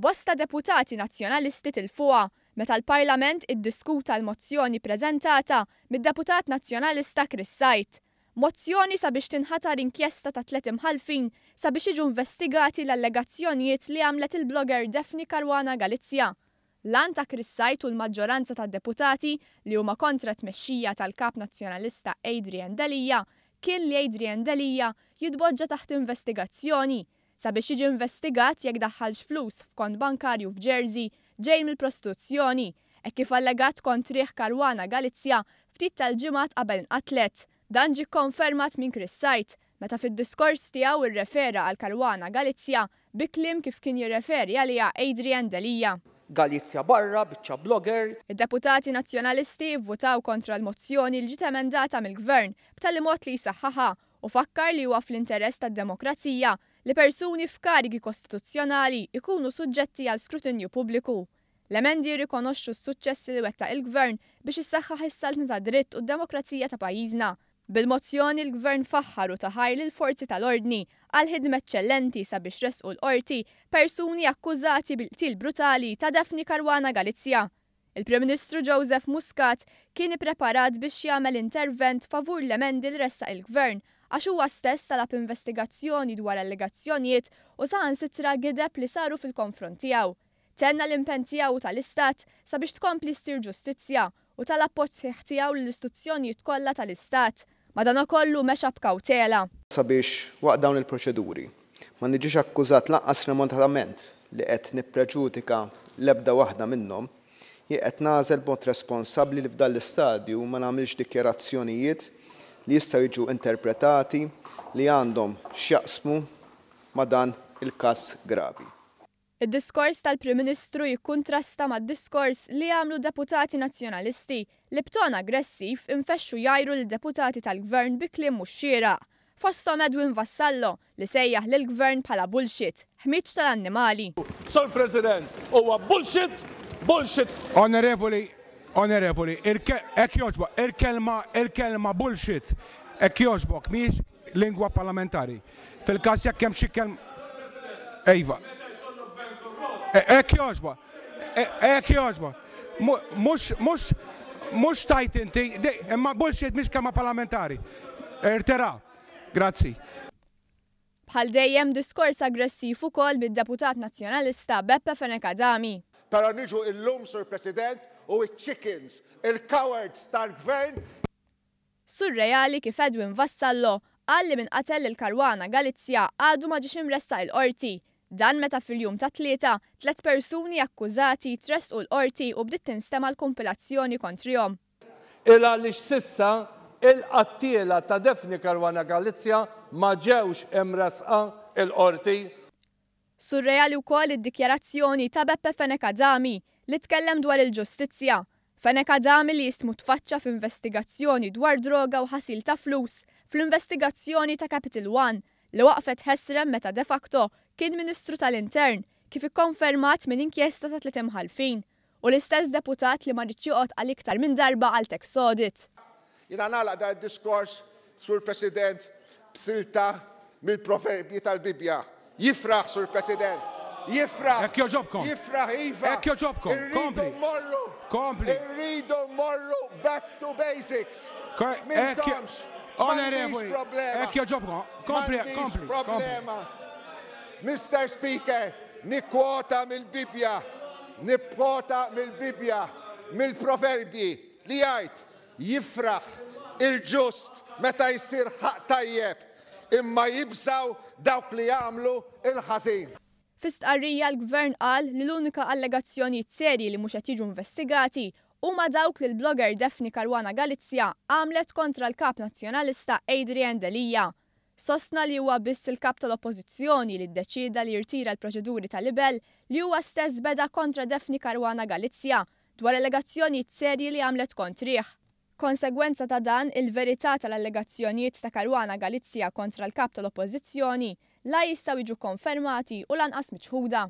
Bosta deputati Nazzjonalisti tilfuha meta l-Parlament iddiskuta l-mozzjoni preżentata mid-deputat Nazzjonalista Chris Said. Mozzjoni sabiex tinħatar inkjesta ta' tliet imħallfin sabiex jiġu investigati l-allegazzjonijiet li għamlet il-blogger Daphne Caruana Galizia. L-għan ta' Chris Said u l-maġġoranza tad-deputati li huma kontra t-tmexxija tal-Kap Nazzjonalista Adrian Delia kien li Adrian Delia jitpoġġa taħt investigazzjoni sabiex jiġi investigat jekk daħħalx flus f'kont bankarju f'Jersey ġej mill-prostituzzjoni, hekk kif allegat kontrih Caruana Galizia ftit tal-ġimgħat qabel inqatlet. Dan ġie kkonfermat minn Chris Said meta fid-diskors tiegħu rrefera għal Caruana Galizia bi kliem kif kien jirreferi għaliha Adrian Delia. Galizia barra, biċċa blogger. Id-deputati Nazzjonalisti vvutaw kontra l-mozzjoni li ġiet emendata mill-Gvern b'tali mod li jsaħħaħha u fakkar li huwa fl-interess tad-demokrazija li persuni f'karigi kostituzzjonali ikunu suġġetti għal skrutinju pubbliku. L-emendi jirrikonoxxu s-suċċessi li wettaq il-Gvern biex issaħħaħ is-saltna tad-dritt u d-demokrazija ta' pajjiżna. Bil-mozzjoni l-Gvern faħħar u ta ħajr lill-forzi tal-ordni għal ħidma eċċellenti sabiex resqu l-qorti persuni akkużati bil-qtil brutali ta' Daphne Caruana Galizia. Il-Prim Ministru Joseph Muscat kien ippreparat biex jagħmel intervent favur l-emendi li ressaq il-Gvern għax huwa stess talab investigazzjoni dwar allegazzjonijiet u saħansitra gideb li saru fil-konfront tiegħu. Tenna l-impenn tiegħu tal-Istat sabiex tkompli ssir ġustizzja u tal-appoġġ sħiħ tiegħu lill-istituzzjonijiet kollha tal-Istat. Madanakollu mexa b'kawtela. Sabiex waqt dawn il-proċeduri ma niġix akkużat lanqas remotament li qed nippreġudika l-ebda waħda minnhom, jien qed nagħżel b'mod responsabbli li f'dan l-istadju ma nagħmilx dikjarazzjonijiet li jistgħu jiġu interpretati li għandhom x'jaqsmu ma' dan il-każ gravi. Id-diskors tal-Prim Ministru jikkuntrasta mad-diskors li għamlu deputati nazzjonalisti li b'ton aggressiv infexxu jgħajru lid-deputati tal-Gvern bi kliem mhux xieraq. Fosthom Edwin Vassallo li sejjaħ lill-Gvern bħala bullshit, ħmiġ tal-annimali. Sur President, huwa bullshit, bullshit. Onorevoli, onorevoli, hekk jogħġbok, il-kelma, il-kelma bullshit, hekk jogħġbok, mhijiex lingwa parlamentari. Fil-każ jekk hemm xi kelma. Ejva. Hekk jogħġbok. Hekk jogħġbok. Mhux mhux mhux tajt inti, imma bullshit mhix kelma parlamentari. Irtira. Grazzi. Bħal dejjem diskors aggressiv ukoll mid-deputat Nazzjonalista Beppe Fenech Adami. Però niġu illum, Sur President, u iċ-chickens, il-cowards tal-Gvern. Surreali kif Edwin Vassallo qal li min qatel lil Caruana Galizia għadu ma ġiex imressaq il-qorti. Dan meta fil-jum tat-Tlieta, tliet persuni akkużati tressqu l-qorti u bdiet tinstema' l-kumpilazzjoni kontrihom. Il għaliex s'issa il-qattiela ta' Daphne Caruana Galizia ma ġewx imressqa l-qorti. Surreali wkoll id-dikjarazzjoni ta' Beppe Fenech Adami li tkellem dwar il-ġustizzja. Fenech Adami li ismu tfaċċa f'investigazzjoni dwar droga u ħasil ta' flus fl-investigazzjoni ta' Capital One li waqfet ħesrem meta de facto kien Ministru tal-Intern kif ikkonfermat minn inkjesta ta' tliet imħallfin. U l-istess deputat li ma riedx joqgħod għal iktar minn darba għal tax audit. Jiena nagħlaq dan id-diskors, Sur President, b'silta mill-proverbji tal-Bibbja. Jifraħ, Sur President! Jifraħ! Hekk jogħġobkom! Jifraħ, iva! Hekk jogħġobkom! Irridu Kompli! mmorru! Kompli! Irridu mmorru back to basics! Hekk M'intomx! M'għandix Onorevoli, problema! hekk jogħġobkom! Kompli, M'għandix kompli, kompli. problema! Mister Speaker, nikkwota mill-Bibbja, nikkwota mill-Bibbja, mill-Proverbji, li jgħid, Jifraħ il-ġust meta jsir ħaqq tajjeb, imma jibżgħu dawk li jagħmlu l-ħażin. Fi stqarrija l-Gvern qal li l-unika allegazzjonijiet serji li mhux qed jiġu investigati huma dawk li l-blogger Daphne Caruana Galizia għamlet kontra l-Kap Nazzjonalista Adrian Delia. Sostna li huwa biss il-Kap tal-Oppożizzjoni li ddeċieda li jirtira l-proċeduri ta' libell li huwa stess beda kontra Daphne Caruana Galizia dwar allegazzjonijiet serji li għamlet kontrih. Konsegwenza ta' dan, il-verità tal-allegazzjonijiet ta' Caruana Galizia kontra l-Kap tal-Oppożizzjoni la jistgħu jiġu kkonfermati u lanqas miċħuda.